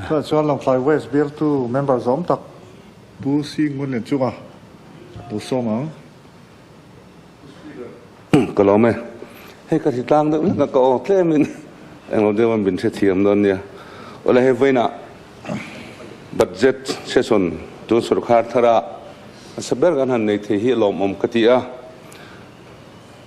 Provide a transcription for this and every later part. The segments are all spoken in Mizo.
Tunah chuan Lawngtlai West bialtu member zawm tak Pu Si Ngun Lian chunga lo sawm ang. Ka lawm e. Hei ka hritlang deuh hlek a, ka aw tlemin englo deuh a min hrethiam dawn nia. Awle hei vawiinah budget session tun sorkar thara hmasa ber kan han nei thei hi lawmawm ka ti a.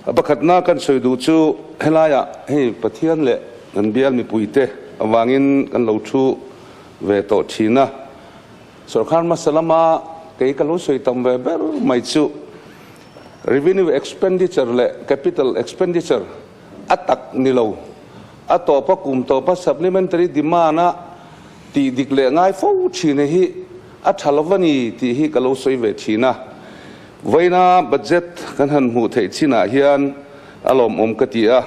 A pakhatna kan sawi duh chu helaiah hei Pathian leh kan bial mipuite avangin kan lo thu ve tawh thin a. Sorkar hmasa lama kei ka lo sawi tam ve ber mai chu revenue expenditure leh capital expenditure a tak ni lo, a tawpa kum tawpa supplementary demand a tih dik leh ngai fo thin hi a tha lo va ni tih hi ka lo sawi ve thin a. Vawiina budget kan han hmuh theih chinah hian a lawmawm ka ti a,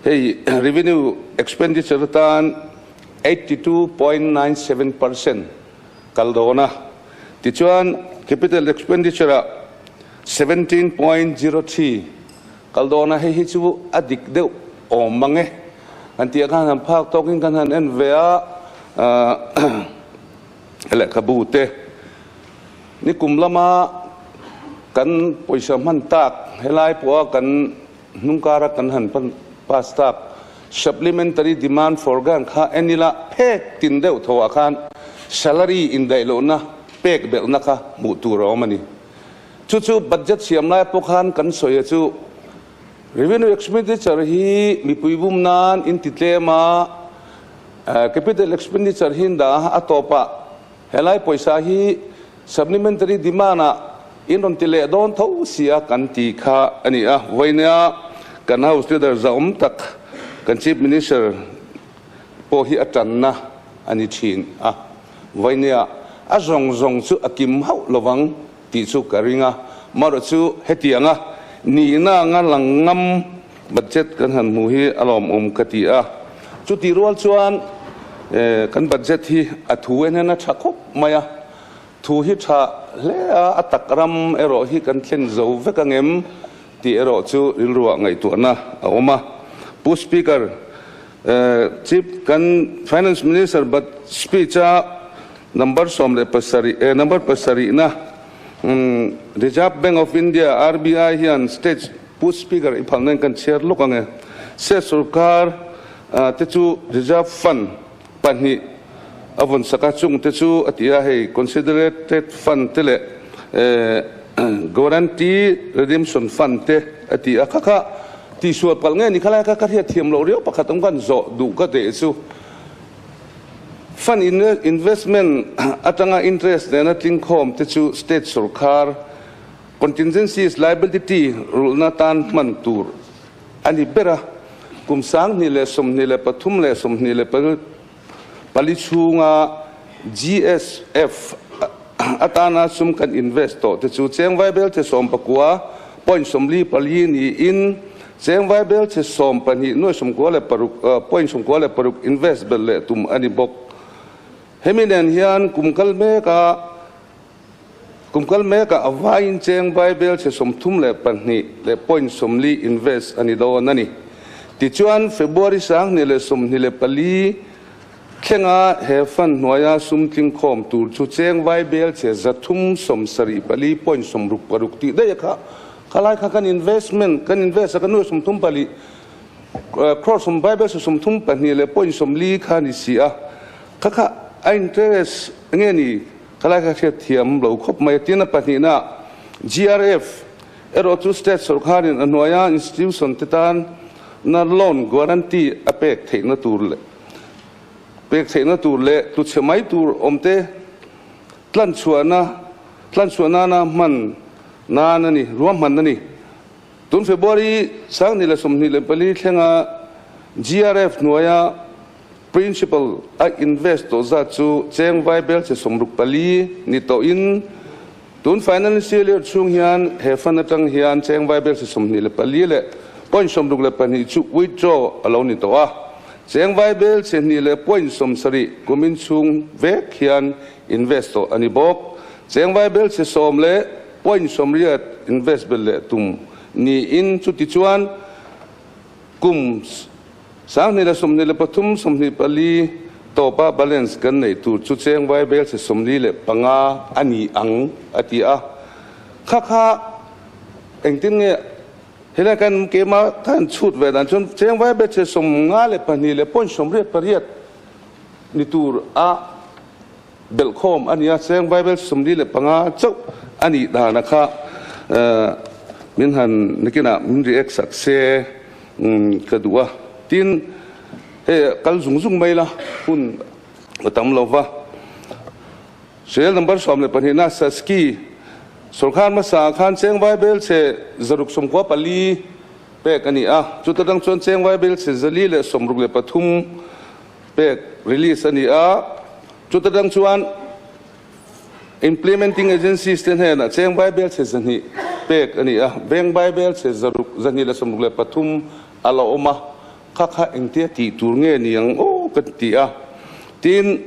hei revenue expenditure atan 82.97% kal dawn a, tichuan capital expenditure ah 17.03 kal dawn a, hei hi chu a dik deuh awm mang e kan tih ah khan han phak tawkin kan han en ve a, lehkhabu te nikum lama kan pawisa hman tak helai pawha kan Hnungkara kan han pass tak Supplementary Demand for Grant kha en ila phek tin deuh tho ah khan salary indaih lohna pek belhna kha hmuh tur a awm a ni. Chu chu budget siam lai pawh khan kan sawi a chu Revenue Expenditure hi mipui bum nan in ti tlem a, Capital Expenditure hi in dah a, a tawpah Helai pawisa hi supplementary demand ah in rawn ti leh dawn tho sia kan ti kha a ni a. Vawinia kan House Leader zahawm tak kan Chief Minister pawh hi a tanna a ni thin a. Vawinia a zawng zawng chu a kim hauh lovang tih chu ka ring a. Marawh chu hetianga nihna anga lang ngam budget kan han hmu hi a lawmawm ka ti a. Chutih rual chuan kan budget hi a thu en hian a tha khawp mai a, thu hi tha hle a, a tak ram erawh hi kan thlen zo vek ang em tih erawh chu rilruah ngaihtuahna a awm a. Pu Speaker, Chief kan Finance Minister but speech a number 17 number pasarihna Reserve Bank of India, RBI, hian state Pu Speaker i phalna in kan chhiar lawk ang e. State sorkar te chu Reserve Fund pahnih a vawn sak a, chung te chu a ti a, hei Consolidated Fund te leh Guarantee Redemption Fund te a ti a, kha kha tihsual palh nge ni khalai kha ka hriat thiam loh riau pakhat awm khan zawh duh ka teh chu Fund investment atanga interest nena tlingkhawm te chu state sorkar Contingencies liability rulhna tan hman tur a ni ber a, kum 2023 leh 24 chhunga GSF atana sum kan invest tawh te chu cheng vaibelche sawmpakua point 44 niin cheng vaibelche sawmpahnih nuai sawmkua leh paruk point sawmkua leh paruk invest belh leh tum a ni bawk. Hemi nen hian kum kal meka Kum kal mekah a vaiin cheng Bible chhe 32 leh point 40 invest a ni dawn a ni. Tichuan, February 2024 thlenga he fund hnuaia sum tlingkhawm tur chu cheng Bible chhe 374 point 66 tih daih a kha. Khalai kha kan investment kan invest a kan nuai 34 crore sawm Bible chhe 32 leh point 40 kha a ni si a. Kha kha a interest nge ni? Khalai kha hriat thiam lo khawp mai a. Tin, a pahnihna GRF erawh chu state sorkharin a hnuaia institution te tan na loan guarantee a pek theihna tur leh pek theihna tur leh tluchhe mai tur awm te tlanchhuahna tlanchhuah nana hman nan a ni, ruahman a ni. Tun February 2024 thlenga GRF hnuaia Principal a invest tawh zat chu cheng vai bel che 64 ni tawhin tun financial year chhung hian he fund atang hian cheng vai bel che 24 leh point 62 chu withdraw a lo ni tawh a. Cheng vai bel che hnih leh point 70 kumin chhung vek hian invest tawh a ni bawk. Cheng vai bel che sawm leh point 80 invest belh leh tum niin chutichuan kum 2023, 24 Tawpa balance kan neih tur chu cheng vai bel chhe 45 a ni ang a ti a. Kha kha engtin nge helai kan keimah khan chhut ve dan chuan cheng vai bel chhe 52 leh point 88 ni tur a belhkhawm a ni a, cheng vai bel 45 chauh a nih dana kha min han nakinah min react sak se ka duh a. Tin, hei kal zung zung mai la hun a tam lo va. Sel number 12 na Saski sorkar hmasa khan cheng vai bel chhe 694 pek a ni a, chuta tang chuan cheng vai bel chhe 463 pek release a ni a, chuta tang chuan Implementing agencies te hnenah cheng Bible chhe 200 pek a ni a, veng Bible chhe 600 263 a la awm a, kha kha engtia tih tur nge ni ang aw ka ti a. Tin,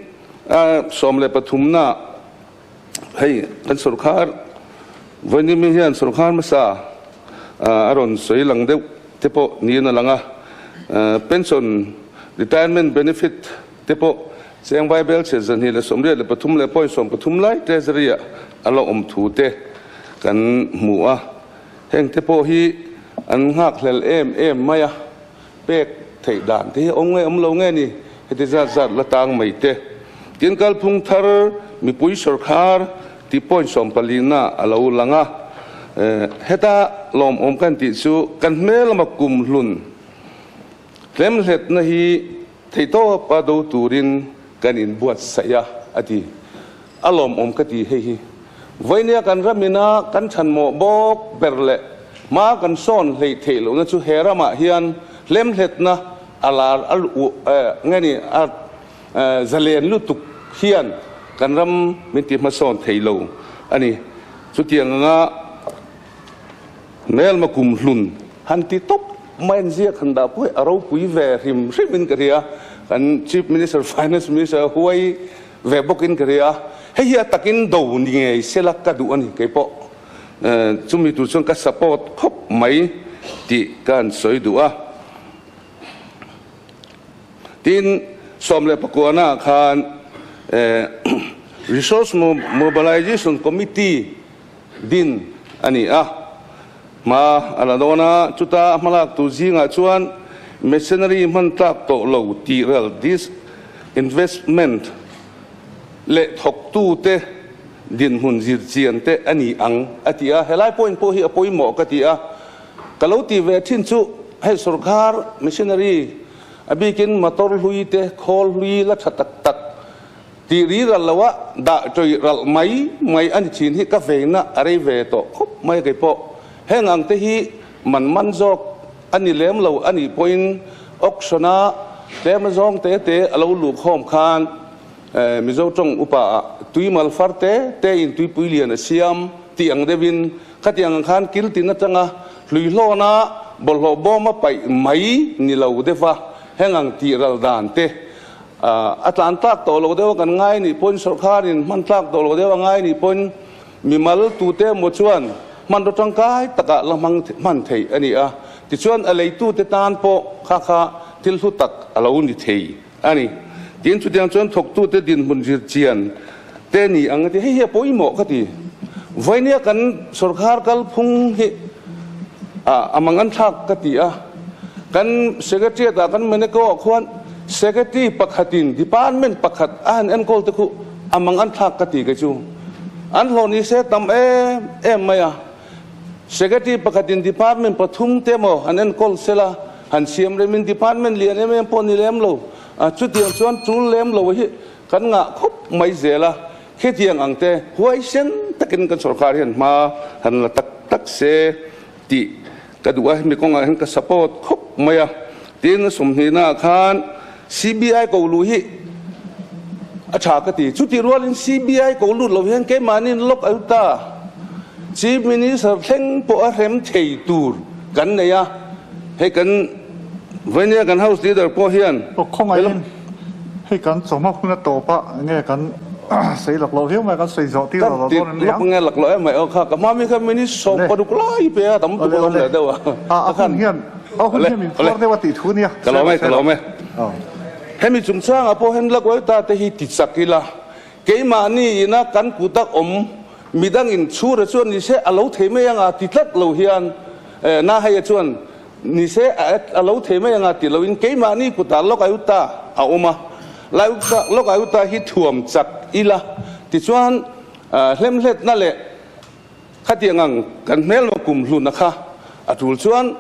13 na hei kan sorkar Vawiinimi hian sorkar hmasa a rawn sawi lang deuh te pawh niin a lang a, pension retirement benefit te pawh cheng Bible chhe 283 leh point 13 lai Treasury ah a la awm thu te kan hmu a, heng te pawh hi an nghak hlel em em mai a, pek theih dan te hi awm nge awm lo nge ni heti zat zat la tang mai te. Tin kalphung thar mipui sawrkhar tih point 14 na a lo lang a, heta lawmawm kan tih chu kan hmel lama kum hlun hlemhletna hi Theihtawp a do turin kan inbuatsaih a, a ti. A lawmawm ka ti hei hi. Vawinia kan ramina kan chhanmawh bawk ber leh hma kan sawn hleih theih lohna chu he ramah hian hlemhletna a lar a nge ni a zalen lutuk hian kan ram min ti hmasawn thei lo a ni. Chutiang anga Hmelma kum hlun han ti tawp mai an ziak han dah pawh hi a ropui ve hrim hrim in ka hria. Kan Chief Minister, Finance Minister huai ve bawk in ka hria. Hei hi a takin do ni ngei sela ka duh a ni kei pawh. Chumi tur chuan ka support khawp mai tih ka han sawi duh a. Tin, 19 ah khan Resource Mobilization Committee din a ni a, hma a la dawn a, chuta a hmalak tur zingah chuan machinery hman tlak tawh lo tih ral disinvestment leh thawktute dinhmun zirchian te a ni ang a ti a, helai point pawh hi a pawimawh ka ti a, ka lo ti ve thin chu hei sorkar machinery a bikin motor hlui te khawl hlui la tha tak tak Tih ri ral lo a, dah ṭawih ralh mai mai a ni ṭhin hi ka veina a rei ve tawh khawp mai kei pawh. Heng ang te hi man man zawk a ni lem lo a nih pawhin auction-a tlem azawng te te a lo luh khawm khan Mizo ṭawng upa ah tui mal far te te in tuipui lian a siam tih ang deuhin khatiang ang khan kil tin atanga hluihlawna bawlhhlawh bawm a paih mai ni lo deuh a, heng ang tih ral dan te A tlan tlak tawh lo deuh a kan ngai nih pawhin sawrkharin hman tlak tawh lo deuh a ngai nih pawhin mimal tute emaw chuan hmanraw tangkai takah la hmang hman theih a ni a. Tichuan a leitute tan pawh kha kha thil hlu tak a lo ni thei a ni. Tin chutiang chuan thawktute dinhmun zir chian te ni ang a ti. Hei hi a pawimawh ka ti. Vawinia kan sawrkhar kalphung hi a mang an thlak ka ti a. Kan Secretariat ah kan Meneco ah khuan Secretary pakhatin Department pakhat a han enkawl te khu a mang an thlak ka ti kei chu. An hlawh ni se tam em em mai a. Secretary pakhatin Department pathum te emaw han enkawl sela han siam remin Department lian em em pawh ni lem lo. Chutiang chuan tul lem lo hi kan ngah khawp mai zel a. Khitiang ang te huaisen takin kan sorkar hian hma han la tak tak se tih Ka duh a, hemi kawngah hian ka support khawp mai a. Tin, sawmhnihnaah khan CBI ko luh hi a tha ka ti. Chutih rualin CBI ko lut lo hian keimahniin lawk a lut ta. Chief Minister thleng pawh a hrem thei tur kan nei a. Hei kan Vainia kan House Leader pawh hian Aw khawngaihin hei kan chawhma hun a tawp a, enge kan sawi lak loh viau mai a, kan sawi zawh tir lo lo dawn em ni ang? Lawk nge lak loh em mai aw kha ka hma mi kha minute 16 lai pe a tam tuk a lawm leh deuh a. A hun hian a hun hian min phuar deuh a tih thu nia. Ka lawm e ka lawm e. Hemi chungchangah pawh hian Laguaita te hi ti chak ila, keimahni ina kan kut a awm midangin chhura chuan ni se a lo thei mai anga ti tlat lo hian na heia chuan ni se a lo thei mai anga ti loin keimahni kutah Lokayukta a awm a, Lokayukta hi thuam chak ila tichuan hlemhletna leh khatiang ang kan hmelma kumhluna kha a tul chuan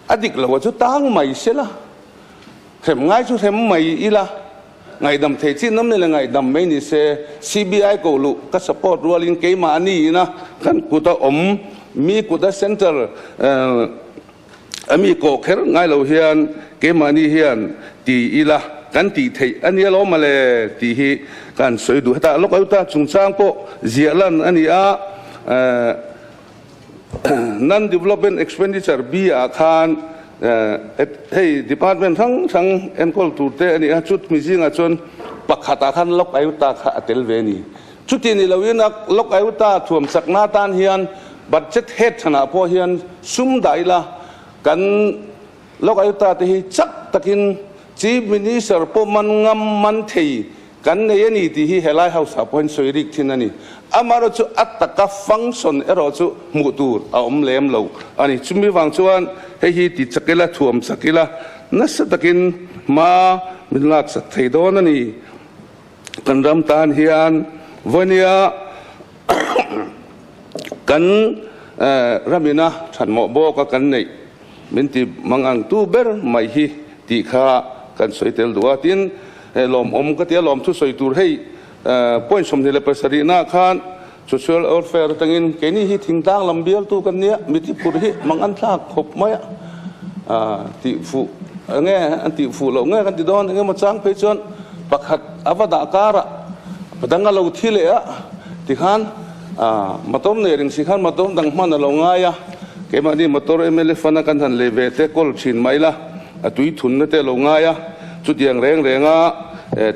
a dik lo a chu tang mai sela. Hrem ngai chu hrem mai ila, ngaihdam thei chin awm nile ngaihdam mai ni se, CBI koh luh ka support rualin keimahni ina kan kut a awm mi kut a center a mi kawh kher ngai lo hian keimahni hian ti ila kan tih theih a nia lo mawle tih hi ka han sawi duh. Hetah lawk auta chungchang pawh ziah lan a ni a, Non-Development Expenditure B ah khan hei department hrang hrang enkawl tur te a ni a, chutmi zingah chuan pakhat ah khan Lok Ayutta kha a tel ve a ni. Chuti ni loin a Lok Ayutta thuam chakna atan hian budget head chhanah pawh hian sum dah ila kan Lok Ayutta te hi chak takin Chief Minister pawh man ngam man thei Kan nei a ni tih hi helai house ah pawhin sawi rik thin a ni. Amaherawh chu a taka function erawh chu hmuh tur a awm lem lo a ni. Chumi vang chuan hei hi ti chak ila, thuam chak ila, nasa takin hma min laksak thei dawn a ni. Kan ram tan hian vawinia kan ramina thatmawh bawka kan neih min ti mang ang tu ber mai hi tih kha kan sawi tel duh a. Tin, He lawmawm ka tia lawm thusawi tur hei point 27 na khan social welfare atangin keini hi thingtlang lam bialtu kan nia miti phur hi mang an thlak khawp mai a tih fuh nge an tih fuh loh nge kan ti dawn engemaw chang phei chuan pakhat a va dah karah dang a lo thi leh a tikhan motor nei reng si khan motor dang hman a lo ngai a keimahni motor mla fund a kan han lei ve te kawl thin mai la. A tui thunna te lo ngai a, chutiang reng renga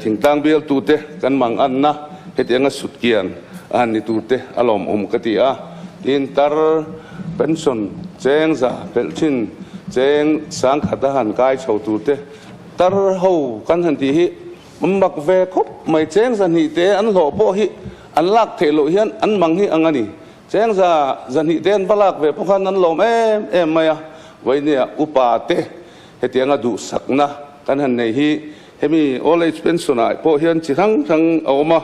thingtlang bialtute kan mang anna hetianga sutkian a han ni turte a lawmawm ka ti a. Tin, tar pension cheng za pelh thin cheng sangkhat a han kai chho turte tar ho kan han tih hi mak ve khawp mai cheng zahnih te an hlawh pawh hi an lak theih loh hian an mang hi ang a ni. Cheng za zahnih te an va lak ve pawh khan an lawm em em mai a, Vainia upa te hetianga duhsakna kan han nei hi hemi old age pension ah pawh hian chi hrang hrang a awm a,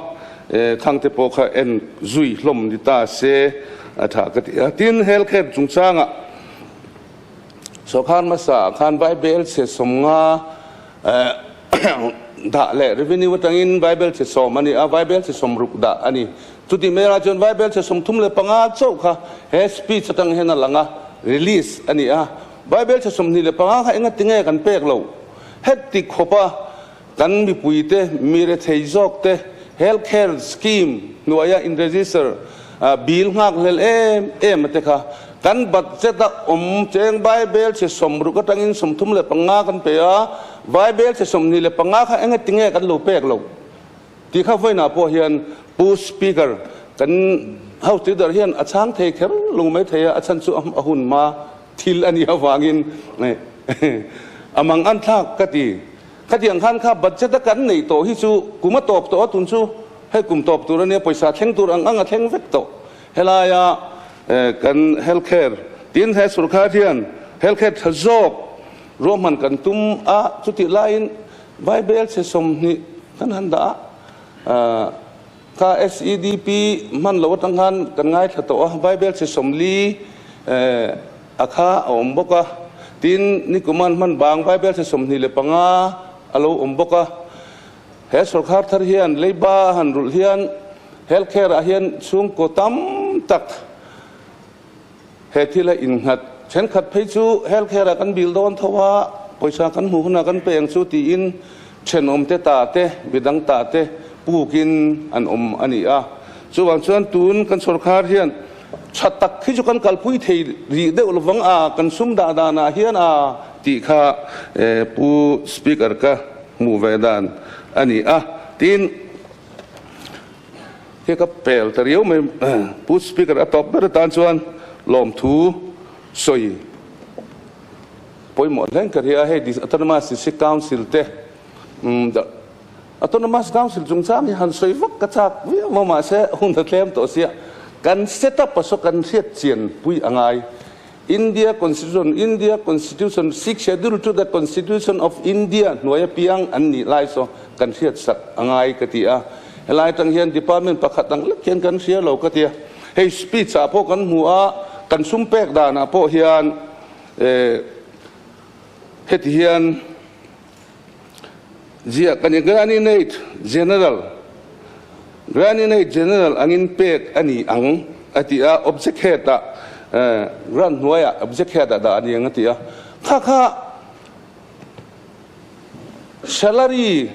khang te pawh kha en zui hlawm ni ta se a tha ka ti a. Tin, health care chungchangah sawrkar hmasa ah khan Bible chhe 50 dah leh revenue atangin Bible chhe 10 a ni a, Bible chhe 60 dah a ni. Chutih hmelah chuan Bible chhe 35 chauh kha he speech atang hian a lang a, release a ni a. Bible chhe 25 kha enga tinge kan pek lo? Heti khawpa kan mipuite, mi rethei zawkte health care scheme hnuaia in register bill nghak hlel em em a te kha kan budget a awm cheng Bible chhe 60 atangin 35 kan pe a, Bible chhe 25 kha enga tinge kan lo pek lo? Tih kha vawiinah pawh hian Pu Speaker, kan House Leader hian a chhang thei kher lo mai thei a, a chhan chu a hun hma thil a nih avangin a mang an thlak ka ti. Khatiang khan kha budget a kan neih tawh hi chu kum a tawp tawh a, tun chu hei kum tawp tur a nia, pawisa thleng tur ang ang a thleng vek tawh. Helaia kan health care tin he sorkar hian health care tha zawk ruahman kan tum a, chutih laiin Bible chhe 20 kan han dah a, kha SEDP hman lo atang khan kan ngaithla tawh a, Bible chhe 40 a kha a awm bawk a, tin nikuman hman bang Bible chhe 25 a lo awm bawk a. He sorkar thar hian leiba a han rulh hian health care ah hian chhungkaw tam tak He thil a innghat thenkhat phei chu health care ah kan bil dawn tho a, pawisa kan hmuh hunah kan pe ang chu tiin thenawmte ta te, midang ta te pukin an awm a ni a. Chuvang chuan tun kan sorkar hian tha tak hi chu kan kalpui thei rih deuh lovang a, kan sum dah danah hian a tih kha Pu Speaker ka hmuh ve dan a ni a. Tin. Khi ka pel ta riau mai Pu Speaker a tawp ber atan chuan lawmthu sawi pawimawh hleng ka ria hei Autonomous District Council te Autonomous Council chungchang hi han sawi vak ka chak viau maw mahse hun a tlem tawh sia kan set up a saw kan hriat chian pui a ngai. India Constitution India Constitution Sixth Schedule to the Constitution of India hnuai apiang an nih lai saw kan hriat sak a ngai ka ti a. Helai atang hian department pakhat ang lek hian kan hria lo ka ti a. Hei speech ah pawh kan hmu a, kan sum pek danah pawh hian eh heti hian Ziah ka ni. Granite General, Granite General angin pek a ni ang a ti a, object head ah grant hnuaiah object head ah dah a ni ang a ti a. Kha kha salary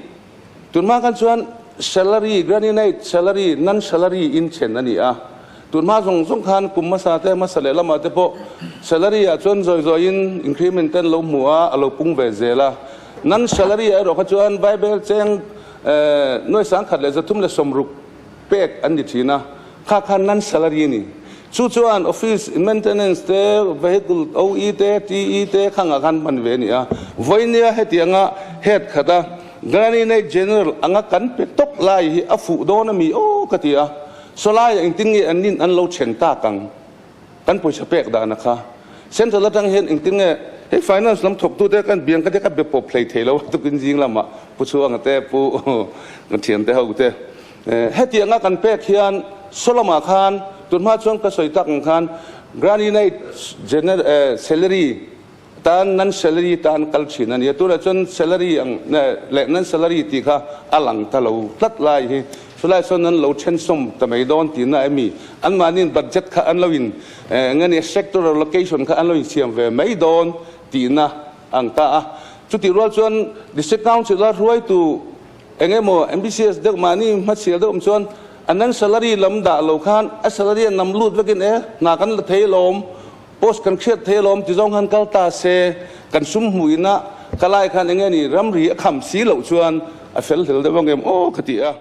tunhma khan chuan salary granite salary non salary in then a ni a. Tunhma zawng zawng khan kum hmasa te hmasa leh lamah te pawh salary ah chuan zawi zawiin increment te an lo hmu a, a lo pung ve zel a. Nan salary ah erawh kha chuan Bible cheng nuai 1160 pek an ni thin a, kha kha nan salary a ni. Chu chuan office maintenance te, vehicle OE te, TE te khangah khan hman ve a ni a. Vawinia hetianga head khata Granite General anga kan pe tawp lai hi a fuh dawn a mi aw ka ti a. Sawlaiah engtin nge an nin an lo then tak ang? Kan pawisa pek dan a kha. Central atang hian engtin nge hei finance lam thawktute kan biang ka te ka be pawp hlei thei lo a tukin zing lamah Pu Chhuanga te Pu kan thiante ho te hetianga kan pek hian saw lamah khan tunhma chuan ka sawi tak ang khan granite general salary Tan nan salary tan kal thin a nia. Tunah chuan salary ang leh nan salary tih kha a lang ta lo tlat lai hi. Chulai sawn an lo thensawm ta mai dawn tihna emi? Anmahniin budget kha an lo in eng ania sector allocation kha an lo insiam ve mai dawn tihna ang ta a. Chutih rual chuan District Council a hruaitu eng emaw MBCS deuh mahni hmachhial deuh awm chuan a nan salary lam dah lo khan a salary a nam lut vekin e hna kan la thei alawm. Post kan hriat thei alawm ti zawng khan kal ta se, kan sum hmuh ina ka lai khan enge ni ramri a kham si loh chuan a fel hlel deuh ang em aw ka ti a.